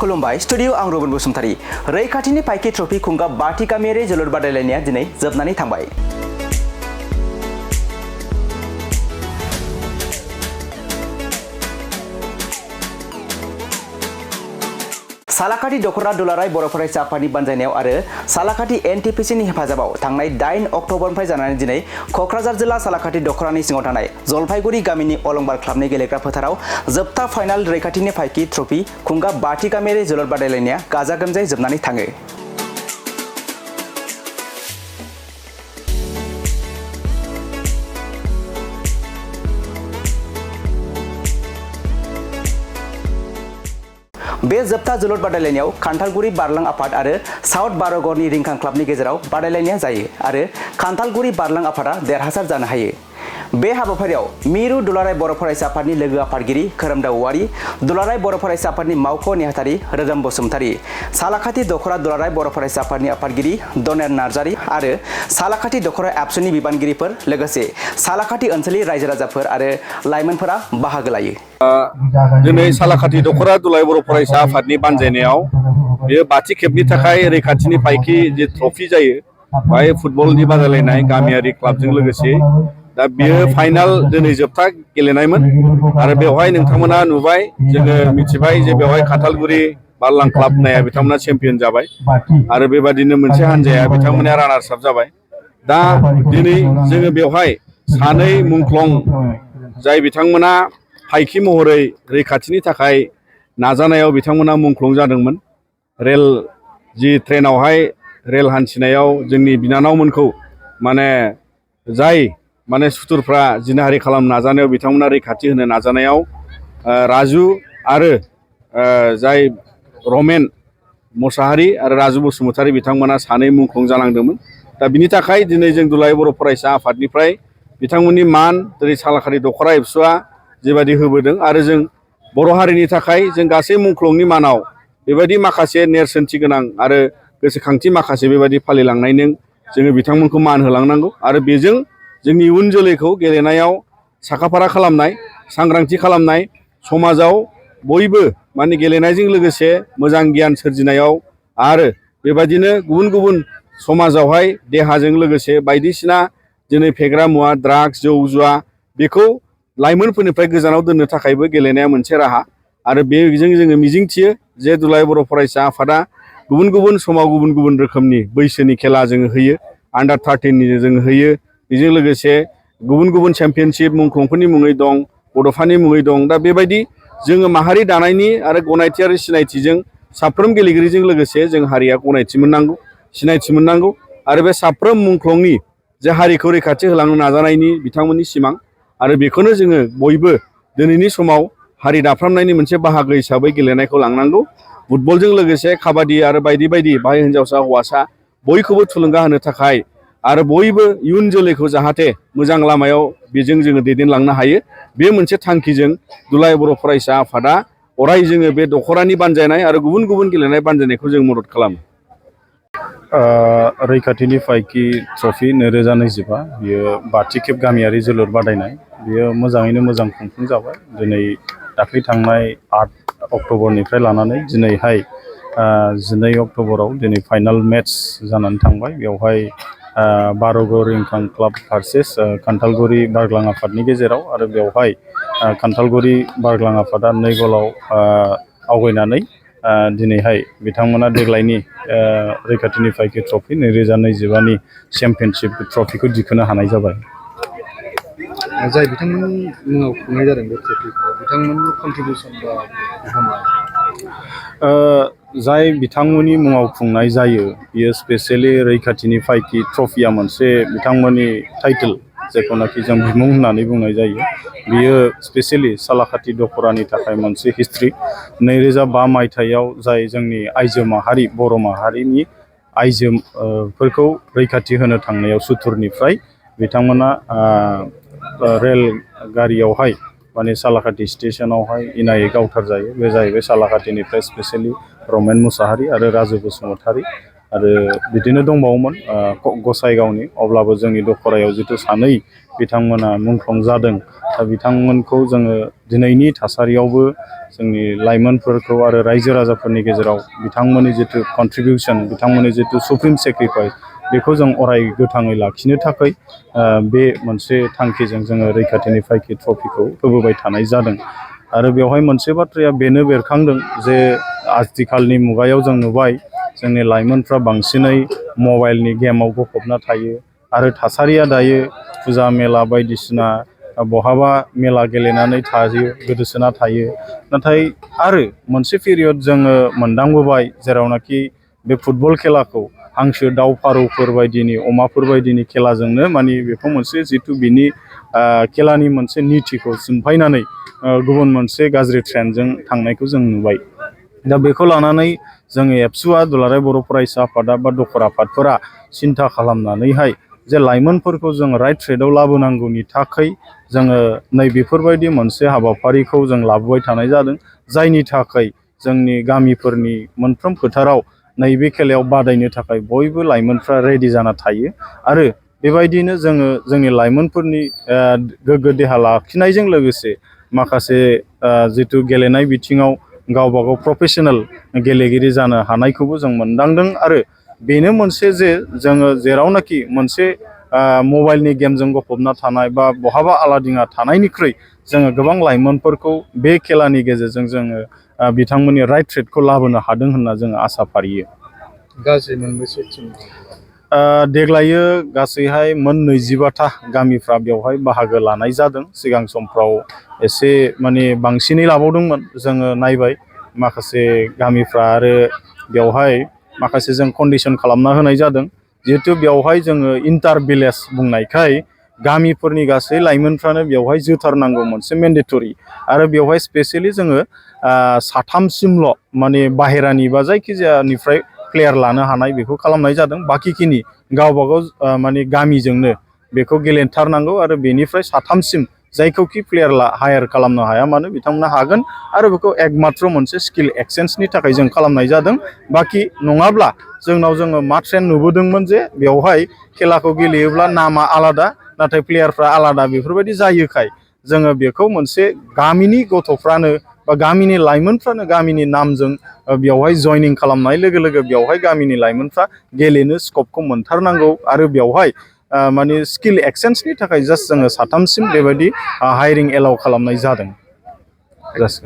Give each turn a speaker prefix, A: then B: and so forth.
A: खुलुमबाय स्टुडिअ आं रबिन बसुमतारी रैखाथिनि फाइकि ट्रफी खुंगा बाथि गामियारि जोलुर बादायलायनाया दिनै जोबनानै थांबाय। सालाकाथि दखरा दुलाराय बर' फरायसा आफादनि बानजायनायाव आरो सालाकाथि एनटिपिसिनि हेफाजाबाव थांनाय 8 अक्ट'बरनिफ्राय जानानै दिनै क'क्राझार जिल्ला सालाकाथि दखरानि सिङाव थानाय जलफाइगुरि गामिनि अलंबार क्लाबनि गेलेग्रा फोथाराव जोबथा फाइनाल रैखाथिनि फाइकि ट्रफी खुंगा बाथि गामियारि जोलुर बादायलायनाया गाजा गोमजायै जोबनानै थाङो। बे जोबथा जोलुर बादायलायनायाव खान्थालगुरि बारलां आफाद आरो साउथ बारगरनि रिंखां क्लाबनि गेजेराव बादायलायनाया जायो आरो खान्थालगुरि बारलां आफादा देरहासार जानो हायो। बे हाबाफारियाव मिरु दुलाराय बर' फरायसा आफादनि लोगो आफादगिरि खोरोमदाव औवारी, दुलाराय बर' फरायसा आफादनि मावख' नेहाथारि रोदोम बसुमतारी, सालाकाथि दखरा दुलाराय बर' फरायसा आफादनि आफादगिरि दनेर नार्जारी आरो सालाकाथि दखरा एबसुनि बिबानगिरिफोर लोगोसे सालाकाथि ओनसोलनि रायजो राजाफोर आरो लाइमोनफोरा बाहागो लायो।
B: दिनै सालाकाथि दखरा दुलाराय बर' फरायसा आफादनि बानजायनायाव बेयो बाथि खेबनि थाखाय रैखाथिनि फाइकि जे ट्रफि जायो बाहाय फुटबलनि बादायलायनाय गामियारि क्लाबजों लोगोसे दा बेयो फाइनाल दिनै जोबथा गेलेनायमोन आरो बेवहाय नोंथांमोना नुबाय जोङो मिथिबाय जे बेवहाय खान्थालगुरि बारलां क्लाब होननाया बिथांमोना चेम्पियन जाबाय आरो बेबादिनो मोनसे हान्जाया बिथांमोना रानार्स आप जाबाय। दा दिनै जोङो बेवहाय सानै मुंख्लं जाय बिथांमोना फाइकि महरै रैखाथिनि थाखाय नाजानायाव बिथांमोना मुंख्लं जादोंमोन। रेल जि ट्रेनावहाय रेल हान्थिनायाव जोंनि बिनानावमोनखौ जाय सुथुरफ्रा जिनाहारि खालामनो नाजानायाव बिथांमोना रैखाथि होनो नाजानायाव राजु आरो जाय रमेन मोसाहारि आरो राजु बसुमतारी बिथांमोना सानै मुंख्लं जानांदोंमोन। दा बिनि थाखाय दिनै जों दुलाराय बर' फरायसा आफादनिफ्राय बिथांमोननि मान दिनै सालाकाथि दखरा एबसुआ जेबादि होबोदों आरो जों बर' हारिनि थाखाय जों गासै मुंख्लंनि मानाव बेबायदि माखासे नेरसोनथि गोनां आरो गोसोखांथि माखासे बेबायदि फालिलांनायजों जोङो बिथांमोनखौ मान होलांनांगौ आरो बेजों जोंनि इयुन जोलैखौ गेलेनायाव साखाफारा खालामनाय, सांग्रांथि खालामनाय, समाजाव बयबो गेलेनायजों लोगोसे मोजां गियान सोरजिनायाव आरो बेबायदिनो गुबुन गुबुन समाजावहाय देहाजों लोगोसे बायदिसिना दिनै फेग्रा मुवा ड्राग्स जौ जुवा बेखौ लाइमोनफोरनिफ्राय गोजानाव दोननो थाखायबो गेलेनाया मोनसे राहा आरो बेजों जोङो मिजिंथियो जे दुलाराय बर' फरायसा आफादा गुबुन गुबुन समाव गुबुन गुबुन रोखोमनि बैसोनि खेला जोङो होयो, आन्डार 13नि जोङो होयो, बेजों लोगोसे गुबुन गुबुन चेम्पियनशिप मुंख्लंफोरनि मुङै दं, बड'फानि मुङै दं। दा बेबायदि जोङो माहारि दानायनि आरो गनायथियारि सिनायथिजों साफ्रोम गेलेगिरिजों लोगोसे जों हारिया गनायथि मोननांगौ, सिनायथि मोननांगौ आरो बे साफ्रोम मुंख्लंनि जे हारिखौ रैखाथि होलांनो नाजानायनि बिथांमोननि सिमां आरो बेखौनो जोङो बयबो दिनैनि समाव हारि दाफ्रामनायनि मोनसे बाहागो हिसाबै गेलेनायखौ लांनांगौ। फुटबलजों लोगोसे काबादि आरो बायदि बायदि बाहाय हिन्जावसा हौवासा बयखौबो थुलुंगा होनो थाखाय आरो बयबो इयुन जोलैखौ जाहाथे मोजां लामायाव बेजों जोङो दैदेनलांनो हायो बे मोनसे थांखिजों दुलाराय बर' फरायसा आफादा अराय जोङो बे दखरानि बानजायनाय आरो गुबुन गुबुन गेलेनाय बानजायनायखौ जों मदद खालामो।
C: रैखाथिनि फाइकि ट्रफि 2025 बियो बाथि खेब गामियारि जोलुर बादायनाय बियो मोजाङैनो मोजां खुंफुं जाबाय। दिनै दाख्लै थांनाय 8 अक्ट'बरनिफ्राय लानानै दिनैहाय 12 अक्ट'बराव दिनै फाइनाल मेट्स जानानै थांबाय। बेवहाय बार'गर रिंखां क्लाब भार्सेस खान्थालगुरि बारलां आफादनि गेजेराव आरो बेवहाय खान्थालगुरि बारलां आफादा 2 गलाव आवगायनानै दिनैहाय बिथांमोना देग्लायनि रैखाथिनि फाइकि ट्रफि 2025नि चेम्पियनशिप ट्रफिखौ दिखोनो हानाय जाबाय।
D: जाय बिथांमोननि मुङाव खुंनाय जादों बे ट्रफिखौ बिथांमोननि कन्ट्रिबिउसन बा बिहोमा
C: जाय बिथांमोननि मुङाव खुंनाय जायो बियो स्पेसियेलि रैखाथिनि फाइकि ट्रफिया मोनसे बिथांमोननि टाइटेल जायखौनाखि जों बिमुं होननानै बुंनाय जायो। बियो स्पेसियेलि सालाकाथि दखरानि थाखाय मोनसे हिस्ट्रि। 2005 मायथाइयाव जाय जोंनि आइजो माहारि बर' माहारिनि आइजोफोरखौ रैखाथि होनो थांनायाव सुथुरनिफ्राय बिथांमोना रेल गारियावहाय सालाकाथि स्टेशनावहाय इनायै गावथार जायो। बे जाहैबाय सालाकाथिनिफ्राय स्पेसियेलि रमेन मुसाहारि आरो राजु बसुमतारी आरो बिदिनो दंबावोमोन गसाइगावनि, अब्लाबो जोंनि दखरायाव जिथु सानै बिथांमोना मुंख्लं जादों, दा बिथांमोनखौ जोङो दिनैनि थासारियावबो जोंनि लाइमोनफोरखौ आरो रायजो राजाफोरनि गेजेराव बिथांमोननि जिथु कन्ट्रिबिउसन, बिथांमोननि जिथु सुप्रिम सेक्रिफाइस, बेखौ जों अराय गोथाङै लाखिनो थाखाय बे मोनसे थांखिजों जोङो रैखाथिनि फायखि ट्रफिखौ होबोबाय थानाय जादों। आरो बेवहाय मोनसे बाथ्राया बेनो बेरखांदों जे आथिखालनि मुगायाव जों नुबाय जोंनि लाइमोनफ्रा बांसिनै मबाइलनि गेमाव गफबना थायो आरो थासारिया दायो फुजा मेला बायदिसिना बहाबा मेला गेलेनानै थायो, गोदोसोना थायो। नाथाय आरो मोनसे पिरियड जोङो मोनदांबोबाय जेरावनाखि बे फुटबल खेलाखौ हांसो दाउ फारौफोर बायदिनि, अमाफोर बायदिनि खेलाजोंनो माने बेखौ मोनसे जिथु बिनि खेलानि मोनसे नितिखौ सिमफायनानै गुबुन मोनसे गाज्रि ट्रेन्डजों थांनायखौ जों नुबाय। दा बेखौ लानानै जोङो एबसुआ, दुलाराय बर' फरायसा आफादा बा दखर आफादफोरा सिन्था खालामनानैहाय जे लाइमोनफोरखौ जों राइट ट्रेडआव लाबोनांगौनि थाखाय जोङो नैबेफोरबायदि मोनसे हाबाफारिखौ जों लाबोबाय थानाय जादों, जायनि थाखाय जोंनि गामिफोरनि मोनफ्रोम फोथाराव नैबे खेलायाव बादायनो थाखाय बयबो लाइमोनफ्रा रेडि जाना थायो। आरो बेबायदिनो जोङो जोंनि लाइमोनफोरनि गोग्गो देहा लाखिनायजों लोगोसे माखासे जिथु गेलेनाय बिथिङाव गावबा गाव प्रफेसनेल गेलेगिरि जानो हानायखौबो जों मोनदांदों। आरो बेनो मोनसे जे जोङो जेरावनाखि मोनसे मबाइलनि गेमजों गफबना थानाय बा बहाबा आलादिङा थानायनिख्रुइ जोङो गोबां लाइमोनफोरखौ बे खेलानि गेजेरजों जोङो बिथांमोननि राइट ट्रेडखौ लाबोनो हादों होनना जोङो आसा फारियो।
D: गासै मोनबेसे टिम?
C: देग्लायो गासैहाय मोन 25था गामिफ्रा बेवहाय बाहागो लानाय जादों। सिगां समफ्राव एसे माने बांसिनै लाबावदोंमोन, जोङो नायबाय माखासे गामिफ्रा आरो बेवहाय माखासे जों कन्डिसन खालामना होनाय जादों। जिहेतु बेवहाय जोङो इन्टार भिलेज बुंनायखाय गामिफोरनि गासै लाइमोनफ्रानो बेवहाय जोथारनांगौ मोनसे मेन्डेटरि। आरो बेवहाय स्पेसियेलि जोङो 3सिमल' माने बाहेरानि बा जायखिजायानिफ्राय प्लेयार लानो हानाय बेखौ खालामनाय जादों। बाखिखिनि गावबागाव माने गामिजोंनो बेखौ गेलेथारनांगौ आरो बेनिफ्राय 3सिम जायखौखि प्लेयार हायार खालामनो हाया मानो बिथांमोना हागोन। आरो बेखौ एकमात्र मोनसे स्किल एक्सचेन्जनि थाखाय जों खालामनाय जादों। बाखि नङाब्ला जोङो मा ट्रेन्ड नुबोदोंमोन जे बेवहाय खेलाखौ गेलेयोब्ला नामा आलादा नाथाय प्लेयारफ्रा आलादा, बेफोरबायदि जायोखाय जोङो बेखौ मोनसे गामिनि गथ'फ्रानो बा गामिनि लाइमोनफ्रानो गामिनि नामजों बेवहाय जयनिं खालामनाय लोगो लोगो बेवहाय गामिनि लाइमोनफ्रा गेलेनो स्कपखौ मोनथारनांगौ। आरो बेवहाय माने स्किल एक्सचेन्जनि थाखाय जास्ट जोङो 3सिम बेबायदि हायरिं एलाउ खालामनाय जादों। जासिगोन।